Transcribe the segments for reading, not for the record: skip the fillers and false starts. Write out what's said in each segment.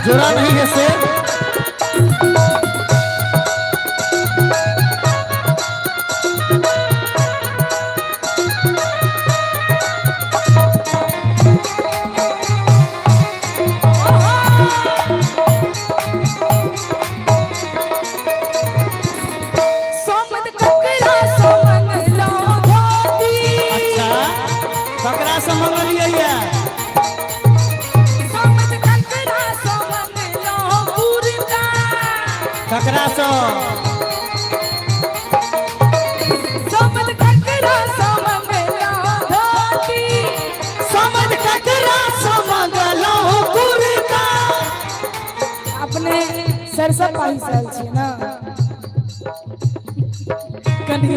जोड़ा नहीं है शेर। सोमद ककरा सो मंगलौं धोती। अच्छा, ककरा से मंगलियै ये? सोमद ककरा सो मंगलौं कुर्ता। ककरा से? सोमद ककरा सो मंगलौं धोती। समझ ककरा से मंगलौं कुर्ता। अपने सरसब पाही से आयल छियै ने, कनि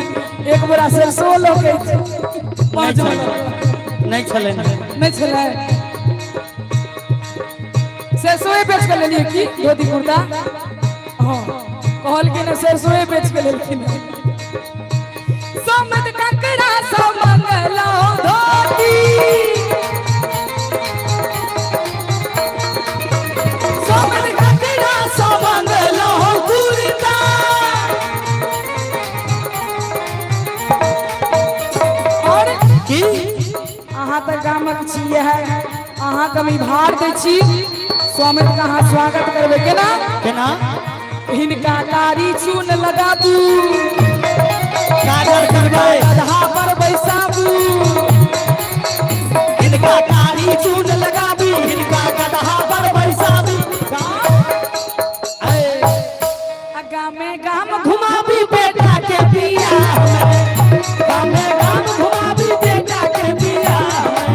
एक बोरा सरसो लऽ के अइतै। नहि पाँच छलै। बोरा। नहि छलै। नहि छलै? सरसोए बेच कऽ लेलियै की धोती कुर्ता? हँ, कहलखिन हँ, सरसोए बेच कऽ लेलखिन। सोमद ककरा सो मंगलौं धोती। समझ ककरा से मंगलौं कुर्ता। और की? अहाँ तऽ गामक छियै है, अहाँके हम ई भार दै छी, स्वामित के अहाँ स्वागत करबै। केना? केना? हिनका कारी चून लगाबू। काजर करबै। गदहा पर बैसाबू। हिनका कारी चून लगाबी, हिनका गदहा पर बैसाबी। आ गामे गाम घुमाबी बेटा के बियाह में, गामे गाम घुमाबी बेटा के बियाह में।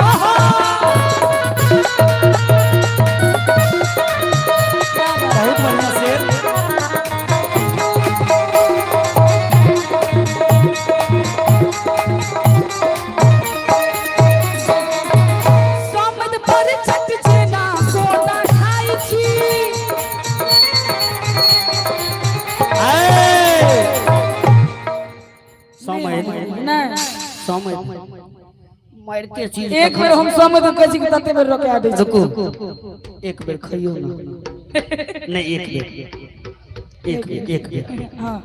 आहा, क्या बात है। बहुत बढ़िया शेर। सोमद पर छठ जेना सोना खाइ छी। समय। नहि। समय मारिते चीज। एक बेर हम सोमद कहै छी कि तते बेर रोका दै छी। रुकू, एक बेर खइयो ना। नहीं, एक बेर, एक बेर, एक बेर। हाँ,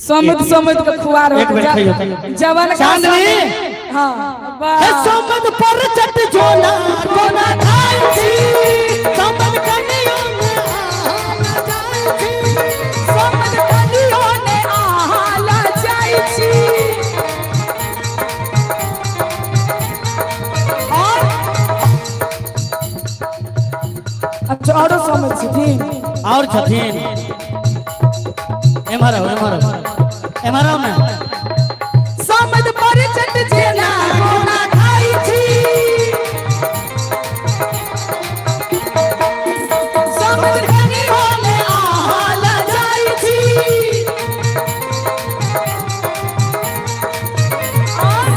सोमद सोमद के खुआर। एक बेर खइयो। जवन का चांदनी। हाँ। हे। वाह। समद पर चट झोला कोना खाइ छी, समद कनियो ने आहा जाइ छी। सोमद कनियो ने आहा ल जाइ छी। और अच्छा, औरो सोमद छथिन? और छथिन। एम्हर आओ, एम्हर आओ, एम्हर आओ ने। सोमद पर चट जेना कोना खाइ छी, सोमद कनियो ने आहा ल जाइ छी। और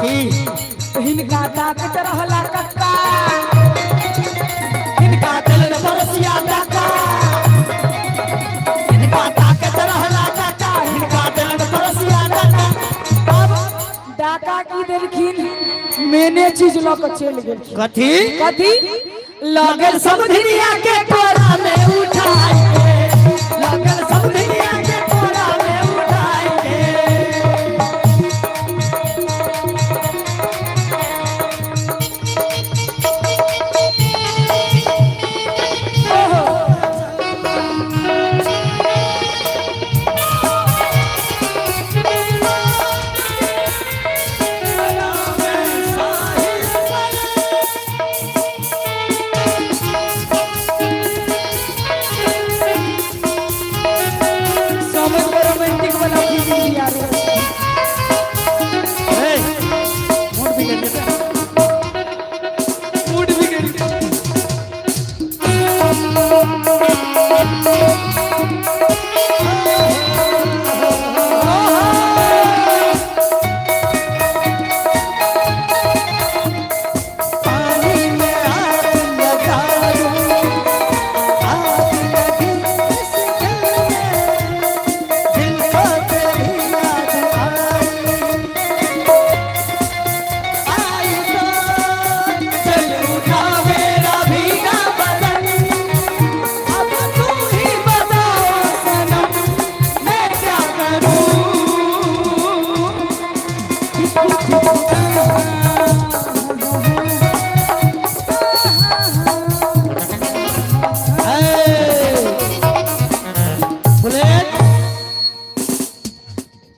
की? हिनका ताकत रहला कक्का। हिनका देलन बरसिया टाका, हिनका ताकत रहला काका, हिनका देलन बरसिया टाका। अब डाका की देलखिन, मेने चीज लऽ कऽ चलि गेलखिन। कथी? कथी लगल? लगल समधिनिया के कोरा में उठाई के, लगल समधिनिया के कोरा में उठाई के। ओहो।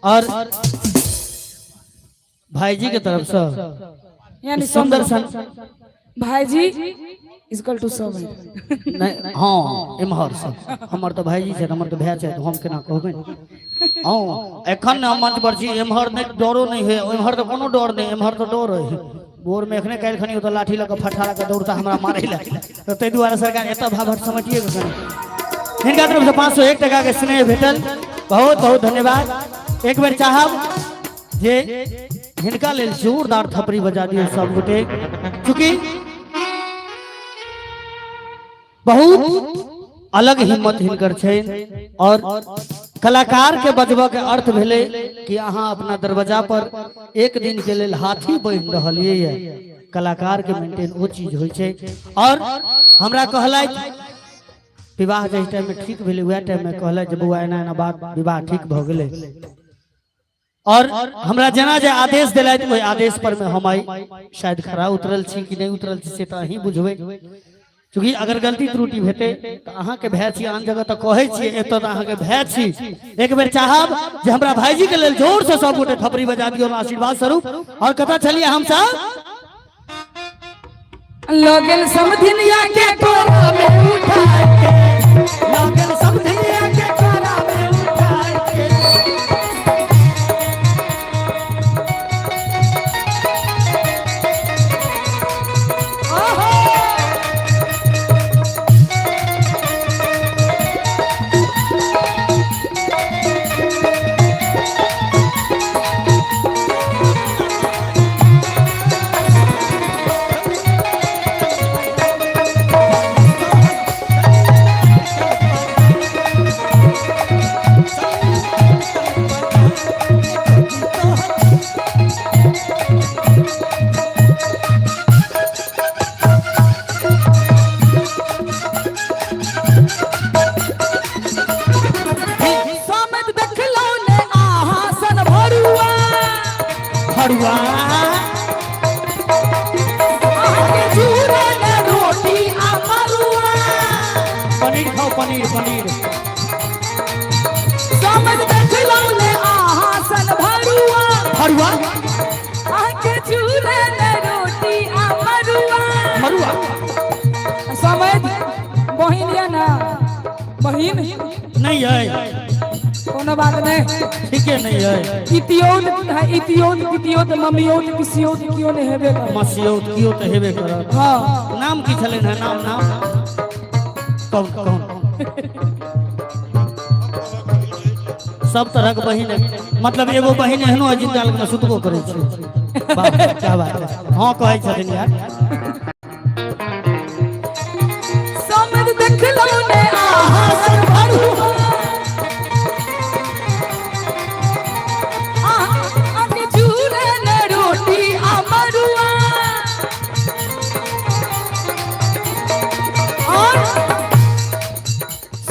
और भाईजी के तरफ से यानी सुंदर सन भाईजी इजकल टू सब नहीं हाँ एम्हर से हमर तऽ भाईजी छथि, हमर तऽ भाय छथि, हम केना कहबै। हाँ एखन ने हम मंच पर छी, एम्हर नहि डरो नहि है, एम्हर तऽ कोनो डर नहि, एम्हर तऽ डर है। भोर में एखने काल्हि खनी ओतऽ लाठी लऽ कऽ फटहा लऽ कऽ दौड़ता हमरा मारै लए, तऽ ताहि दुआरे सरकार एतऽ भाभट समेटिए कऽ कनी। हिनका तरफ से 501 टका के स्नेह भेटल, बहुत बहुत धन्यवाद। एक बेर चाहब जे हिनका लेल जोरदार थपड़ी बजा दियौ सब गोटे, चूँकि बहुत अलग हिम्मत हिनकर छै। और कलाकार के बजबऽ के अर्थ भेलै कि अहाँ अपना दरवाजा पर एक दिन के लेल हाथी बनि रहल ये, कलाकार के मेंटेन ओ चीज होइ छै। और हमरा कहलथि विवाह जाहि टाइम में ठीक भेलै वएह टाइम में कहलथि जे बौआ एना एना बात विवाह ठीक भऽ गेलै। और हमरा जेना जे आदेश दिलथि ओहि आदेश पर में हम आइ शायद खरा उतरल छी कि नहि उतरल छी से तऽ अहीं बुझबै, चूँकि अगर गलती त्रुटि हेतै तऽ अहाँके भाय छी, आन जगह तऽ कहै छियै, एतऽ तऽ अहाँके भाय छी। एक बेर चाहब जे हमरा भाईजी के लेल जोर से सब गोटे थपड़ी बजा दियौ आशीर्वाद स्वरूप। और कतऽ छलियै हमसब? लगल समधिनिया के कोरा में उठा के, लगल समधिनिया के कोरा में उठा के। सामत देखलौ ने आहा सन भरुआ भरुआ, अहाँके चूड़ा ने रोटी आ मरुआ। पनीर खाओ, पनीर पनीर। सामत देखलौ ने आहा सन भरुआ भरुआ, अहाँके चूड़ा ने रोटी आ मरुआ मरुआ। समझ बहिन या ना बहिन नहीं है, कोनो बात नहीं, ठीके नहीं है। इतियोत है, इतियोत पितियोत ममियोत पिसियोत कियो नहीं हेबे करत, मसियोत कियो तो हेबे करत। हाँ नाम की छलनि है? नाम नाम कौन कौन? सब तरह के बहिन है, मतलब एगो बहिन एहनो है जिनका लग में सुतबो करै छै। वाह क्या बात है, हाँ कहै छथिन यार। समझ देखलौ ने आहा सन भरुआ, अहाँके चूड़ा ने रोटी आ मरुआ। और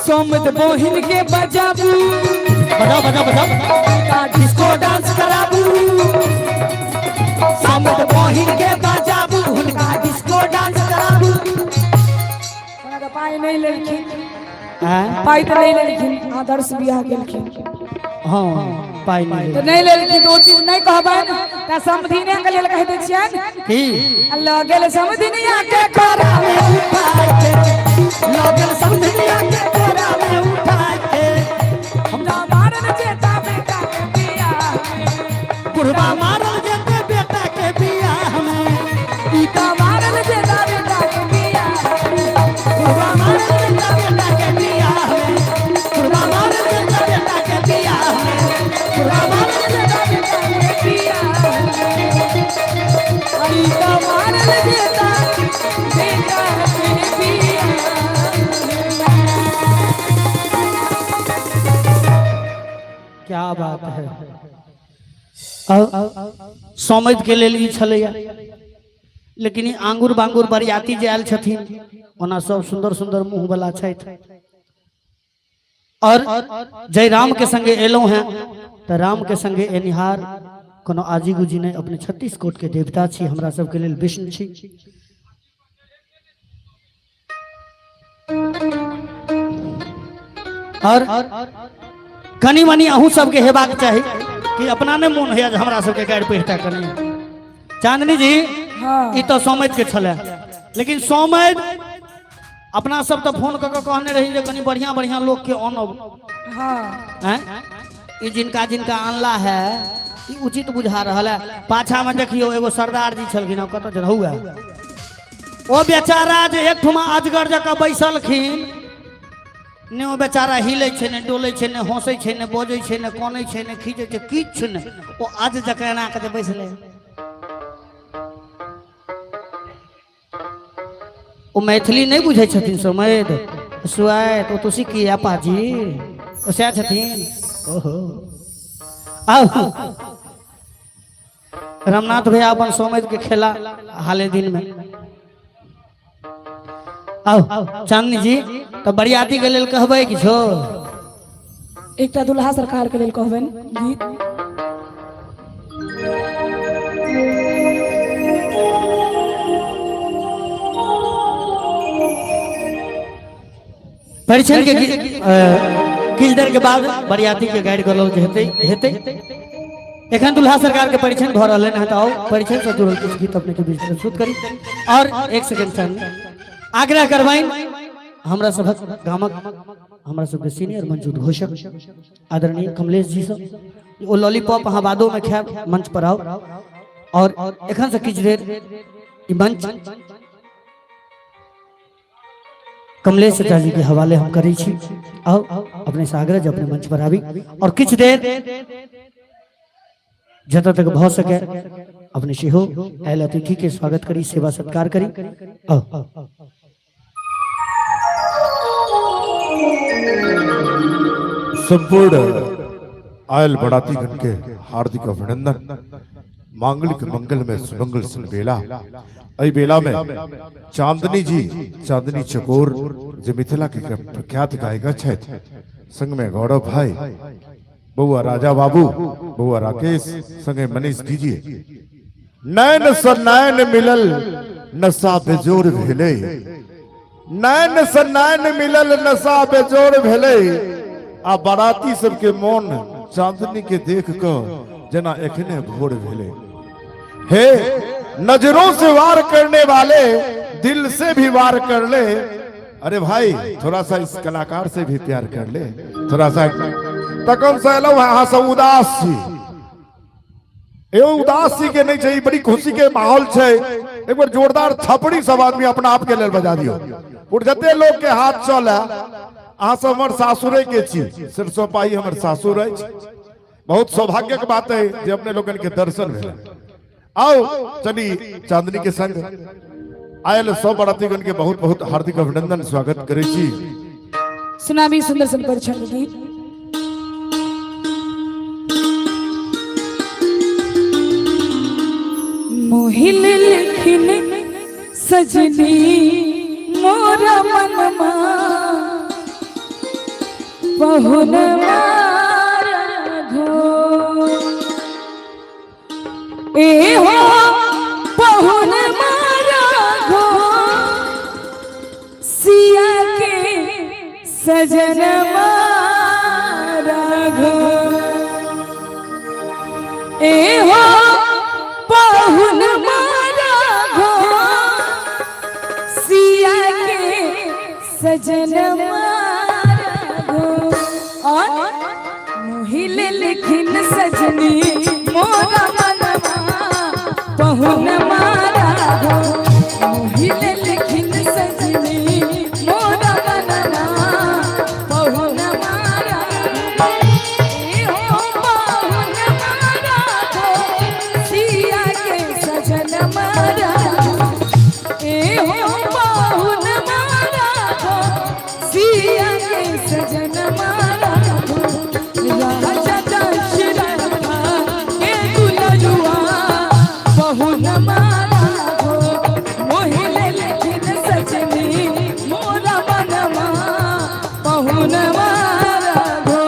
सोमद बहिन के बजाबू, बजाओ बजाओ बजाओ, डिस्को डांस कराबू। सोमद बहिन के बजाबू, हुनका डिस्को डांस कराबू। ओना तऽ पाइ नहि लेलखिन, आँय? पाइ तऽ नहि लेलखिन, आदर्श बियाह केलखिन। हाँ पाइ नहि तऽ नहि लेलखिन तऽ ओ चीज नहि कहबनि, तऽ समधिने के लेल कहि दै छियनि की लगल समधिनिया के कोरा में उठा के, लगल समधिनिया के कोरा में उठा के। हमरा मारल जेता बेटा के बियाह में, बुढ़वा मारल जेते बेटा के बियाह में, ई तऽ मारल जेता बेटा के बियाह में, बुढ़वा मारल जेता बेटा के बियाह में, बुढ़वा मारल जेता बेटा के बियाह में, बुढ़वा मारल जेता बेटा के बियाह में, ई तऽ मारल जेता बेटा के बियाह में। क्या बात है। समझ के लेल ई छलैया, लेकिन ई आंगुर बांगुर बरियाती जे आयल छथिन ओना सब सुंदर सुंदर मुँह वाला छथि। और जय राम के संगे एलहुँ हैं तऽ राम के संगे एनिहार कोनो आजी गुजी नहीं, अपने 36 कोट के देवता छी, हमरा सबके लेल विष्णु छी। और कनी मनी अहूँ सबके हेबाक चाही। कि अपना नहि मोन होइए जे हमरा सबके गारि पढ़िता कनि। चांदनी जी, हाँ। ई तऽ सौमैत के छलै, लेकिन सौमैत अपना सब तऽ फोन कऽ के कहने रही जे कनि बढ़िया बढ़िया लोक के अनब। हाँ। हैं? ई जिनका जिनका अनला है ई उचित बुझा रहल है। पाछा में देखियो एगो सरदार जी छलखिन, कतऽ छल हुआ ओ बेचारा जे एक ठुमा अजगर जकाँ बैसलखिन ने, ओ बेचारा हिलै छै ने डोलै छै ने हँसै छै ने बजै छै ने कनै छै ने खींचै छै, किछु नहि। ओ अज जकाँ एना कऽ जे बैसलै, ओ मैथिली नहि बुझै छथिन। समैद सुआइत ओ तुसी की पाजी ओ सएह छथिन। ओहो, आउ रामनाथ भैया अपन समैद के खेला हाले दिन में। आउ चांदनी जी, तऽ बरियाती के लेल कहबै किछो? एकटा दुल्हा सरकार के लेल कहबनि गीत। परिछन के किछु देर के बाद बरियाती के गाइड करल हेतै हेतै। एखन दुल्हा सरकार के परिछन भऽ रहल है, तऽ आउ परिछन से जुड़ल किछु गीत अपने के बीच प्रस्तुत करी। और एक सेकंड चांदनी, आग्रह करबनि हमरा सभक गामक हमरा सबके सीनियर मंच उद्घोषक आदरणीय कमलेश जी सब, ओ लॉलीपॉप अहाँ बादो में खायब, मंच पर आउ। और एखन से किछु देर ई मंच कमलेश चाचा जी के हवाले हम करै छी। आउ अपने से आग्रह जे अपने मंच पर आबी और किछु देर जतऽ तक भऽ सके अपने सेहो आयल अतिथि के स्वागत करी, सेवा सत्कार करी। आउ। संपूर्ण आयल बरातीगण के हार्दिक अभिनंदन। मांगलिक मंगल में सुमंगल सन बेला, एहि बेला में चांदनी जी, चांदनी चकोर जे मिथिला के प्रख्यात गायिका छथि, संग में गौरव भाई, बउआ राजा बाबू, बउआ राकेश, संगे मनीष जी। नैन स नैन मिलल नशा बेजोर भेलै, नैन स नैन मिलल नशा बेजोर भेलै, आ बाराती सबके मोन चांदनी के देख क जेना एखने भोर भेलै। हे नजरों से वार करने वाले दिल से भी वार कर ले, अरे भाई थोड़ा सा इस कलाकार से भी प्यार कर ले थोड़ा सा। तखन से एलहुँ हैं अहाँ सब उदास छी, एगो उदासी के नहीं छै, बड़ी खुशी के माहौल छै। एक बार जोरदार थपड़ी सब आदमी अपना आप के लेल बजा दियो। और जते लोग के हाथ चले, अहाँ सब हमर सासुरे के छी, सरसोपाही हमर सासुर अछि। बहुत सौभाग्य के बात है जे अपने लोगन के दर्शन भेल। आओ चली चांदनी के संग आयल सब बरातीगण के बहुत बहुत हार्दिक अभिनंदन स्वागत करै छी। सुनामी सुंदर सन परिछन गीत। मोहिल लिखिन सजनी मोरा मनमा पहुन घो, ए हो पहुन घो, सिया के सजन राघो, ए हो पहुन राघो, सिया के सजन राघो। और मोहिल लिखिन सजनी मोरा मनवा पहुन राघो, मोहिल लिखिन सजनी मोरा मनवा पहुन राघो, ए हो पहुन राघो, सिया के सजन राघो, ए हो पहुन राघो, सिया के सजन राघो। राजा दशरथ के दुलरुआ पहुन राघो, मोहिले लिखिन सजनी मोरा मनवा पहुन राघो।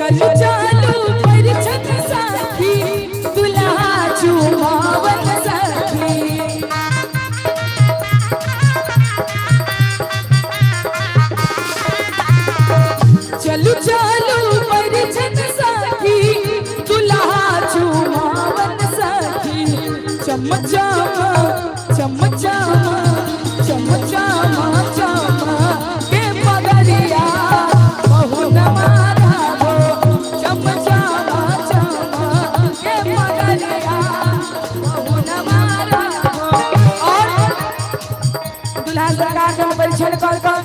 चलू चलू परिछन सखी दुल्हा चुमावन सखी। चलू चलू परिछन सखी दुल्हा चुमावन सखी। चम चम चम चम चम चम चम के पगरिया बहु नमारा हो। चम चम चम के पगरिया बहु नमारा हो। और दुल्हा सरकार जब परिछन कर कर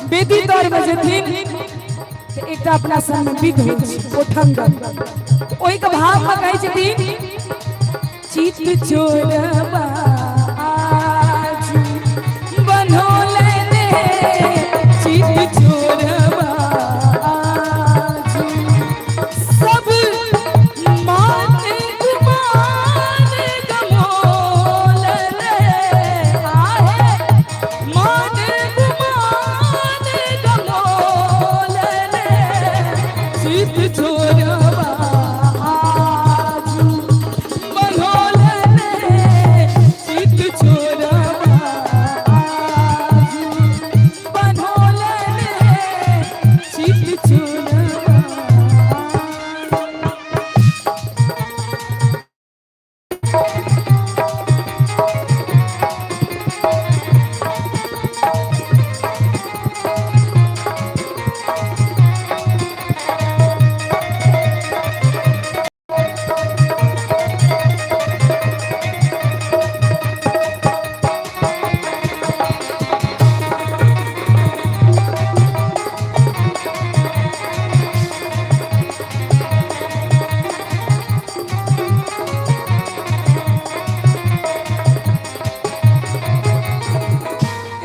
बेदी तर में जेथिन तऽ एकटा अपना संग विध होइ छै ओठंगन, ओहिके भावमे कहै छथिन चित चोरबा आजू बनौले ने, चित चोरबा आजू सब मान गुमान गमोल रे आहे, मान गुमान गमोल रे, चित चोरबा आजू बनोल रे, चित चोरबा आजू बनोल रे, चित चोरबा।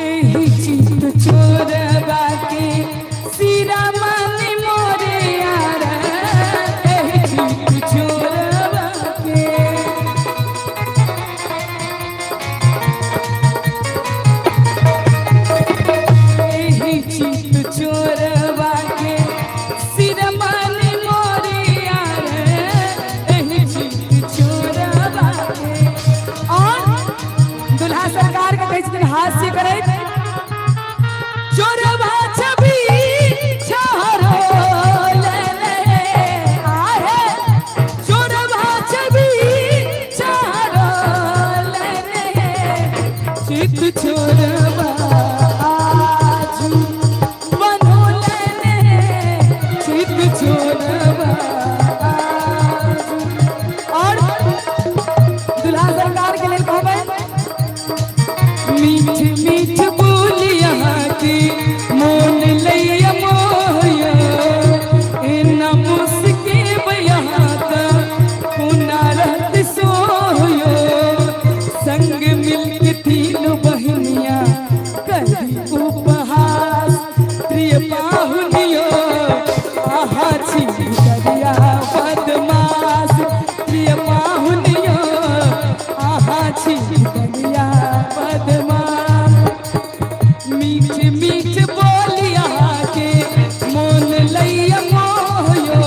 एही चित चोरबा के सिरा मन मोरे यार, एही चित चोरबा के। एही चित चोरबा के सिरा मन मोरे यार, एही चित चोरबा के। और दुल्हा सरकार के कहै छथिन हास्य करैत चोरबा छवि छहरो ले ले आहे, चोरबा छवि छहरो ले ले, चित चोरबा आजू बनोले ने, चित चोरबा आजू। और दुल्हा सरकार के लेल कहबै मीठ मीठ बोलिया के मोन लैया मोया, एना मुस्के बयाता पुना रहत सोयो, संग मिलके तीनों बहनिया करी उपहास प्रिय पाहुनियो आहा छी करिया बदमाश, प्रिय पाहुनियो आहा छी करिया बदमाश। मीठ मीठ बोलिया के मोन लैया मोयो,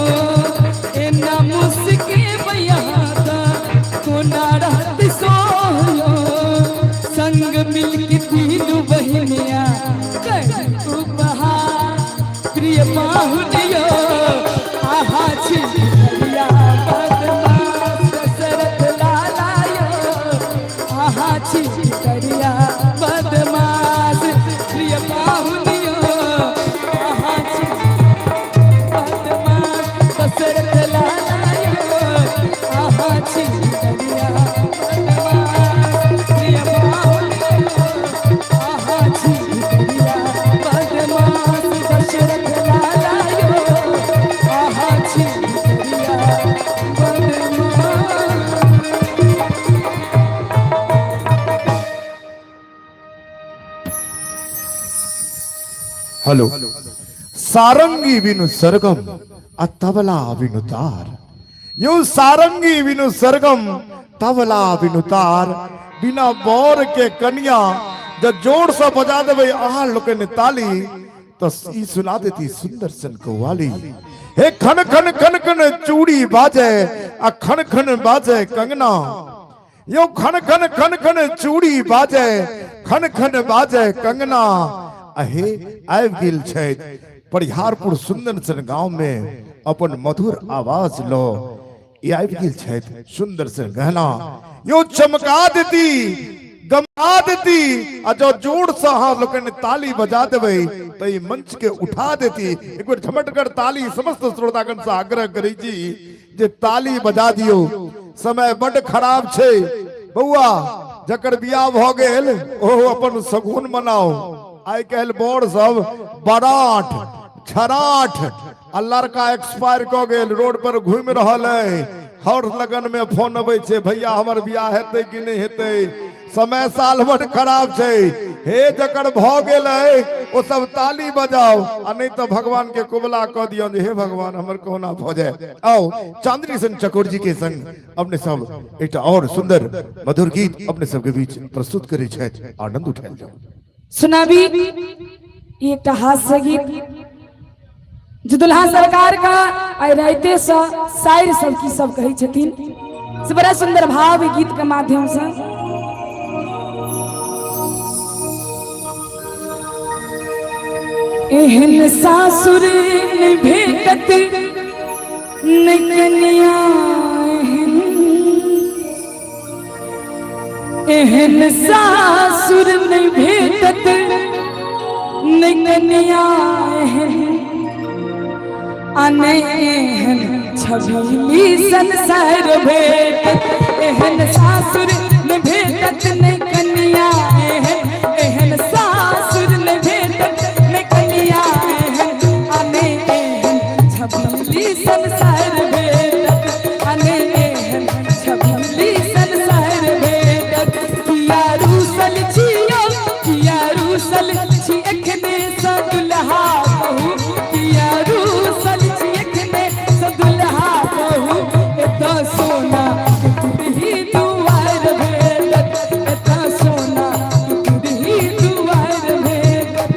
एना मुस्के बयाता कोना रहत सोयो, संग मिलके तीनू बहिनिया कर उपहार प्रिय पाहुनियो आहा छी करिया बदमाश, दशरथ लालायो आहा छी करिया बदमाश, प्रिय पाहुनियो आहा छी बदमाश, दशरथ लालायो आहा छी करिया बदमाश, प्रिय पाहुनियो आहा छी करिया बदमाश, दशरथ लालायो आहा छी करिया बदमाश। हेलो सारंगी बिनु सरगम आ तबला बिनु तार, यो सारंगी बिनु सरगम तबला बिनु तार, बिना बौर के कनिया जब जोर से बजा देबै अहाँ लोकनि ताली, तो ई सुना देती सुंदर सन कव्वाली। हे खन खन खन खन चूड़ी बाजे आ खन खन बाजे कंगना। यो खन खन खन खन चूड़ी बाजे खन खन बाजे कंगना। अहे आबि गेल छथि परिहारपुर सुंदर सन गांव में अपन मधुर आवाज लो ई आबि गेल छथि सुंदर सन गहना। यो चमका देती गमा देती आ जो जोर से अहाँ लोकनि ताली बजा देबै तऽ ई मंच के उठा देती। एक बेर झमटगर ताली समस्त श्रोतागण से आग्रह करै छी जे ताली बजा दियौ। समय बड खराब छै बौआ, जकर बियाह भऽ गेल ओ अपन सगुन मनाओ। आइ काल्हि बर सब बराठ छराठ आ लड़का एक्सपायर कऽ गेल, रोड पर घूमि रहल अइ, हर लगन में फोन अबै छै, भैया हमर बियाह हेतै कि नहि हेतै। समय साल बड खराब छै। हे जकर भऽ गेल अइ ओ सब ताली बजाओ आ नहि तऽ भगवान के कुबला कऽ दियौ जे हे भगवान हमर कहुना भऽ जाय। आओ चांदनी सिंह चकोर जी के संग अपने सब एकटा और सुंदर मधुर गीत अपने सबके बीच प्रस्तुत करै छथि, आनंद उठायल जाओ। सुनाबी ई एकटा हास्य गीत जे दुल्हा सरकार का आइ राइते से शायर सब की सब कहै छथिन से बड़ा सुंदर भाव ई गीत के माध्यम से। एहन सासुर नहि भेटत नहि कनिया एहन, एहन सासुर नहि भेटत नहि कनिया एहन, आ नहि एहन छबीली संसार भेटत। एहन सासुर नहि भेटत नहि कनिया एहन, एहन सासुर नहि भेटत नहि कनिया एहन, आ नहि एहन छबीली संसार भेटत, आ नहि एहन छबीली संसार भेटत। किया रूसल छियौ, किया रूसल छी एखने सँ दुल्हा कहू, किया रूसल छी एखने सँ दुल्हा कहू, एतऽ सोना के तुरही दुआर भेटत, एतऽ सोना के तुरही दुआर भेटत।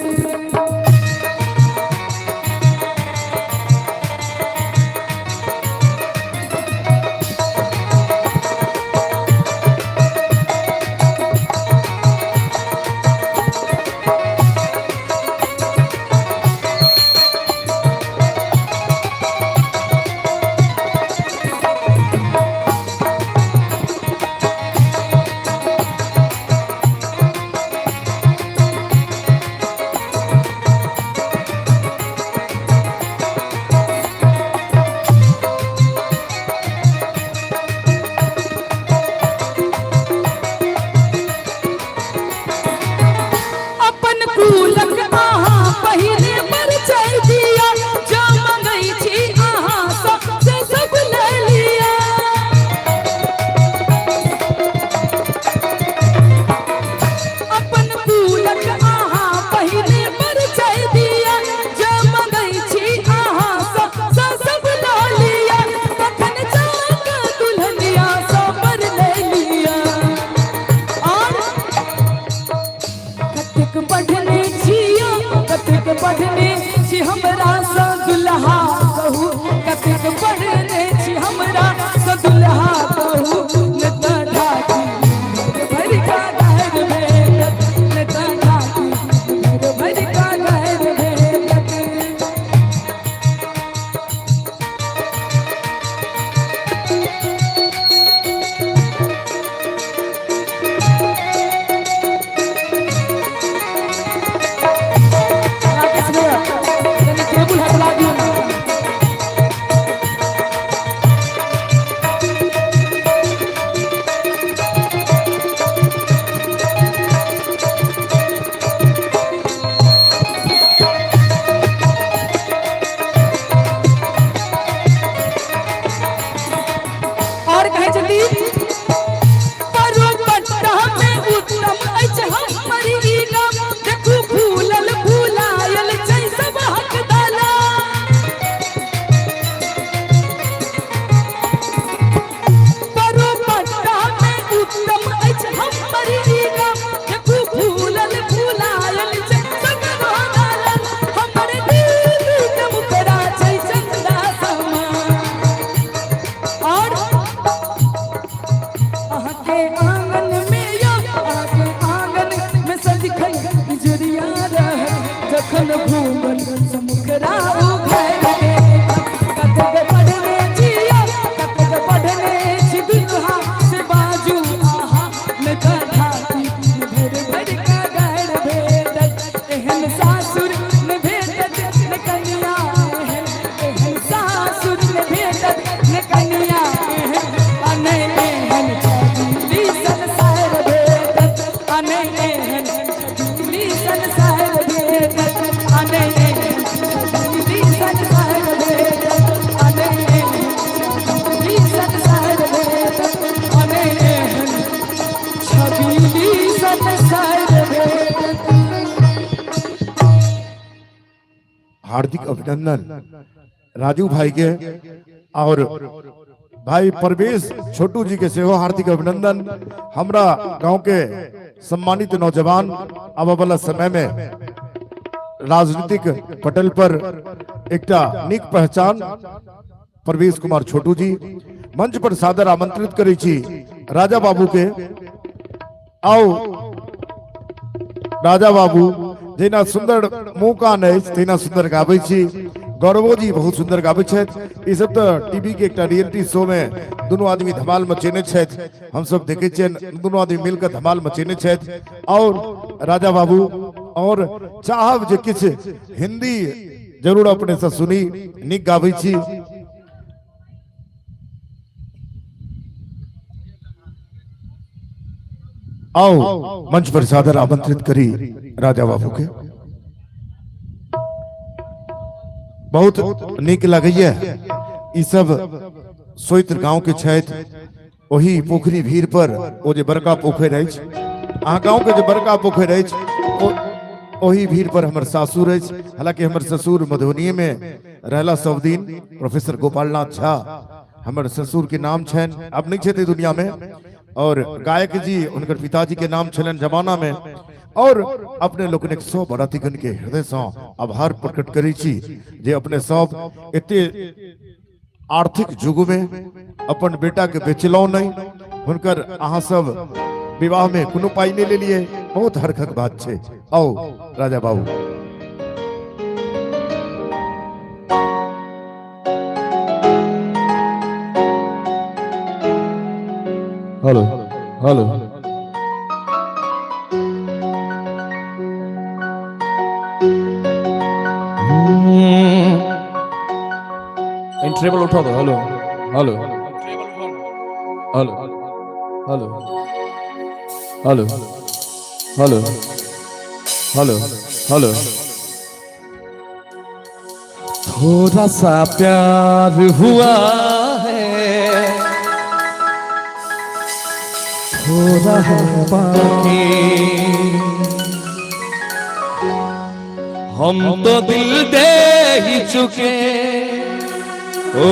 हार्दिक अभिनंदन राजू भाई के और भाई परवेश छोटू जी के सेहो हार्दिक अभिनंदन। हमरा गांव के सम्मानित नौजवान आबऽ वाला समय में राजनीतिक पटल पर एकटा नीक पहचान परवेश कुमार छोटू जी मंच पर सादर आमंत्रित करै छी राजा बाबू के। आओ राजा बाबू, जेना सुंदर मुंह कान अछि तहिना सुंदर गाबै छी। गौरवो जी बहुत सुंदर गाबै छथि। ई सब तऽ टीवी के एकटा रियलिटी शो में दुनू आदमी धमाल मचेने छथि, हम सब देखे छियनि दुनू आदमी मिलकर धमाल मचेने छथि। और राजा बाबू और चाहब जे किछु हिंदी जरूर अपने से सुनी, नीक गाबै छी। आओ मंच पर सादर आमंत्रित करी राजा बाबू के। बहुत नीक लगैया ई सब सोइत गांव के छथि। ओही पोखरी भीड़ पर ओ जे बड़का पोखरि अछि, अहाँ गांव के जे बड़का पोखरि अछि ओही भीड़ पर हमर सासुर अछि। हालांकि हमर ससुर मधुबनी में रहला सब दिन, प्रोफेसर गोपालनाथ झा हमर ससुर के नाम छनि, अब नहीं छथि दुनिया में। और गायक जी उनकर पिताजी के नाम छलनि जमाना में। और अपने लोकनिक सब बरातीगण के हृदय से आभार प्रकट करै छी जे अपने सब एते आर्थिक युग में अपन बेटा के बेचलहुँ नहीं, हुनकर अहाँ सब विवाह में कोनो पाई नहीं लेलिए, बहुत हरखक बात छै। आओ Raja Babu. Hello hello, in treble उठा दो। Hello hello hello hello hello hello hello hello. थोड़ा सा प्यार हुआ है, थोड़ा है बाकी, हम तो दिल दे ही चुके, ओ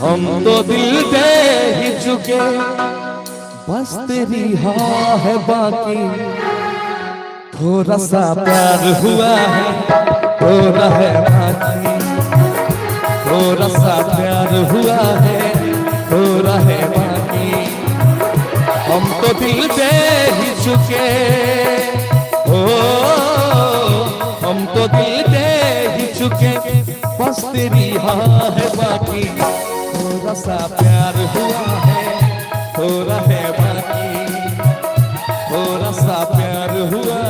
हम तो दिल दे ही चुके, बस तेरी हाँ है बाकी। थोड़ा सा प्यार हुआ है, थोड़ा है बाकी, थोड़ा सा प्यार हुआ है, थोड़ा है बाकी, हम तो दिल दे ही चुके, ओ हम तो दिल दे ही चुके, बस तेरी हाँ है बाकी। थोड़ा सा प्यार हुआ है, थोड़ा है बाकी, थोड़ा सा प्यार हुआ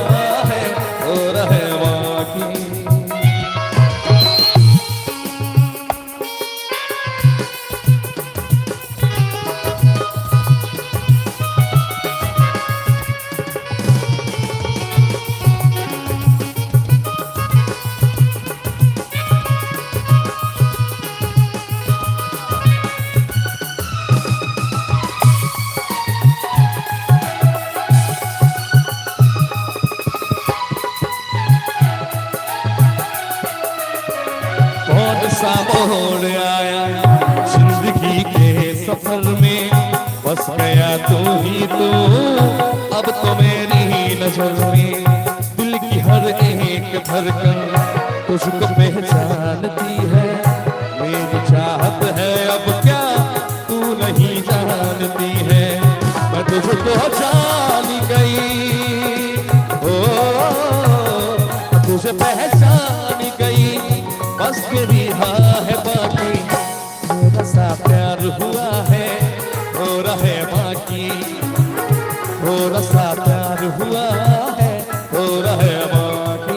है, थोड़ा है बाकी। कौन सा मोड़ आया जिंदगी के सफर में, बस गया तू ही तू अब तो मेरी नजर में। दिल की हर एक धड़कन तुझको पहचानती है, मेरी चाहत है अब क्या तू नहीं जानती है। मैं तुझको जान गई, ओ तुझे पहचान गई, बस तेरी हाँ है बाकी। थोड़ा सा प्यार हुआ है, थोड़ा है बाकी, थोड़ा सा प्यार हुआ है, थोड़ा है बाकी।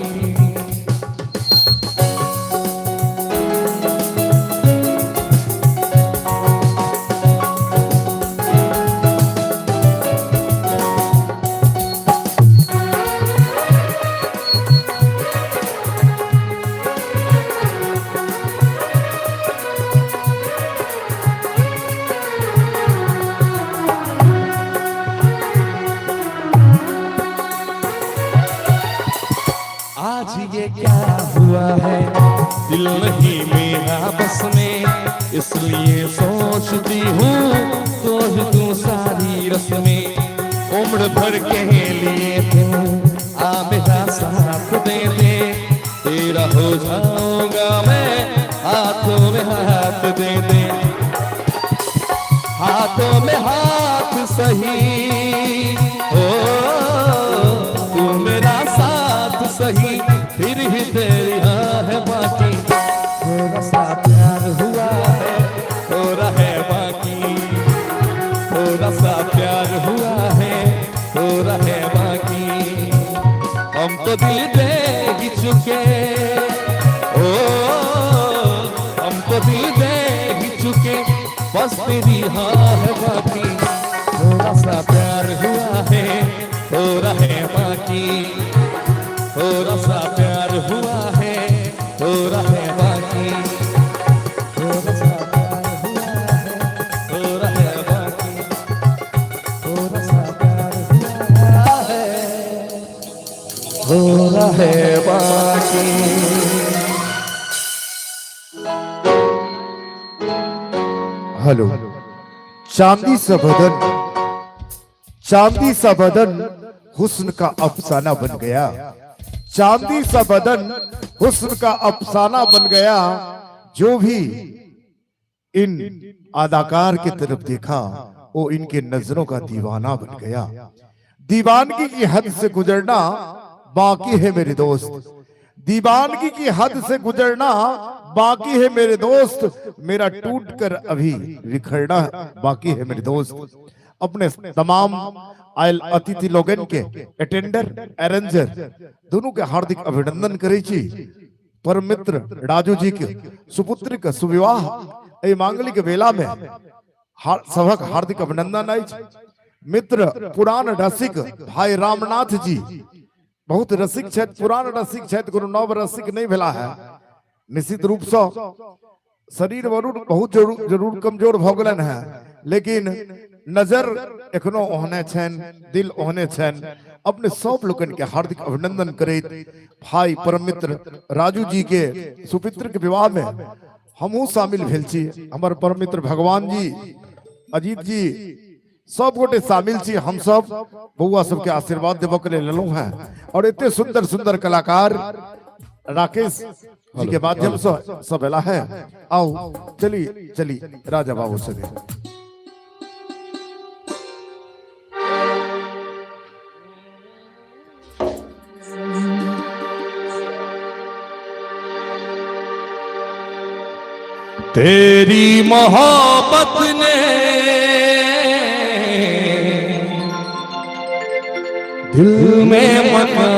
दिल नहीं मेरा बस में, इसलिए सोचती हूँ तोड़ दूँ सारी रस्में। उम्र भर के लिए तू आ मेरा साथ दे दे, तेरा हो जाऊंगा मैं, हाथों में हाथ दे दे, हाथों में हाथ सही हो, तू मेरा साथ सही, फिर ही तेरी हाँ है बाकी। थोड़ा सा प्यार हुआ है, थोड़ा है बाकी, थोड़ा सा प्यार हुआ है, थोड़ा है बाकी। हम तो दिल दे ही चुके, ओ हम तो दिल दे ही चुके, बस तेरी हाँ है बाकी। थोड़ा सा प्यार हुआ है, थोड़ा है बाकी, थोड़ा सा प्यार हुआ है, थोड़ा है बाकी, थोड़ा सा प्यार हुआ है, थोड़ा है बाकी, थोड़ा सा प्यार हुआ है, थोड़ा है बाकी। हेलो। चांदी सा बदन, चांदी सा बदन हुस्न का अफसाना बन गया, चांदी सा बदन हुस्न का अफसाना बन गया। जो भी इन अदाकार की तरफ देखा वो इनके नजरों का दीवाना बन गया। दीवानगी की हद से गुजरना बाकी है मेरे दोस्त, दीवानगी की हद से गुजरना बाकी है मेरे दोस्त, मेरा टूट कर अभी बिखरना बाकी है मेरे दोस्त। अपने तमाम आयल अतिथि लोगन के, अटेंडर अरेंजर दोनों के हार्दिक अभिनंदन करै छी। परम मित्र राजू जी के सुपुत्र के सुविवाह एहि मांगलिक बेला में सभक हार्दिक अभिनंदन अछि। मित्र पुरान रसिक भाई रामनाथ जी बहुत रसिक छथि, पुरान रसिक छथि, कोनो नव रसिक नहीं भेला है। निश्चित रूप से शरीर वरुण बहुत जरूर जरूर कमजोर भऽ गेलनि है, लेकिन नजर एखनो ओहने छनि, दिल ओहने छनि। अपने सब लोकनि के हार्दिक अभिनंदन करैत भाई परम मित्र राजू जी के सुपुत्र के विवाह में हमहूँ शामिल भेल छी। हमर परम मित्र भगवान जी, अजीत जी, सब गोटे शामिल छी। हम सब बउआ सबके आशीर्वाद देबऽ के लेल लेलहुँ हैं और एते सुंदर सुंदर कलाकार राकेश जी के माध्यम से सब एला है। आओ चली चली राजा बाबू संगे। तेरी मोहब्बत ने दिल में मकान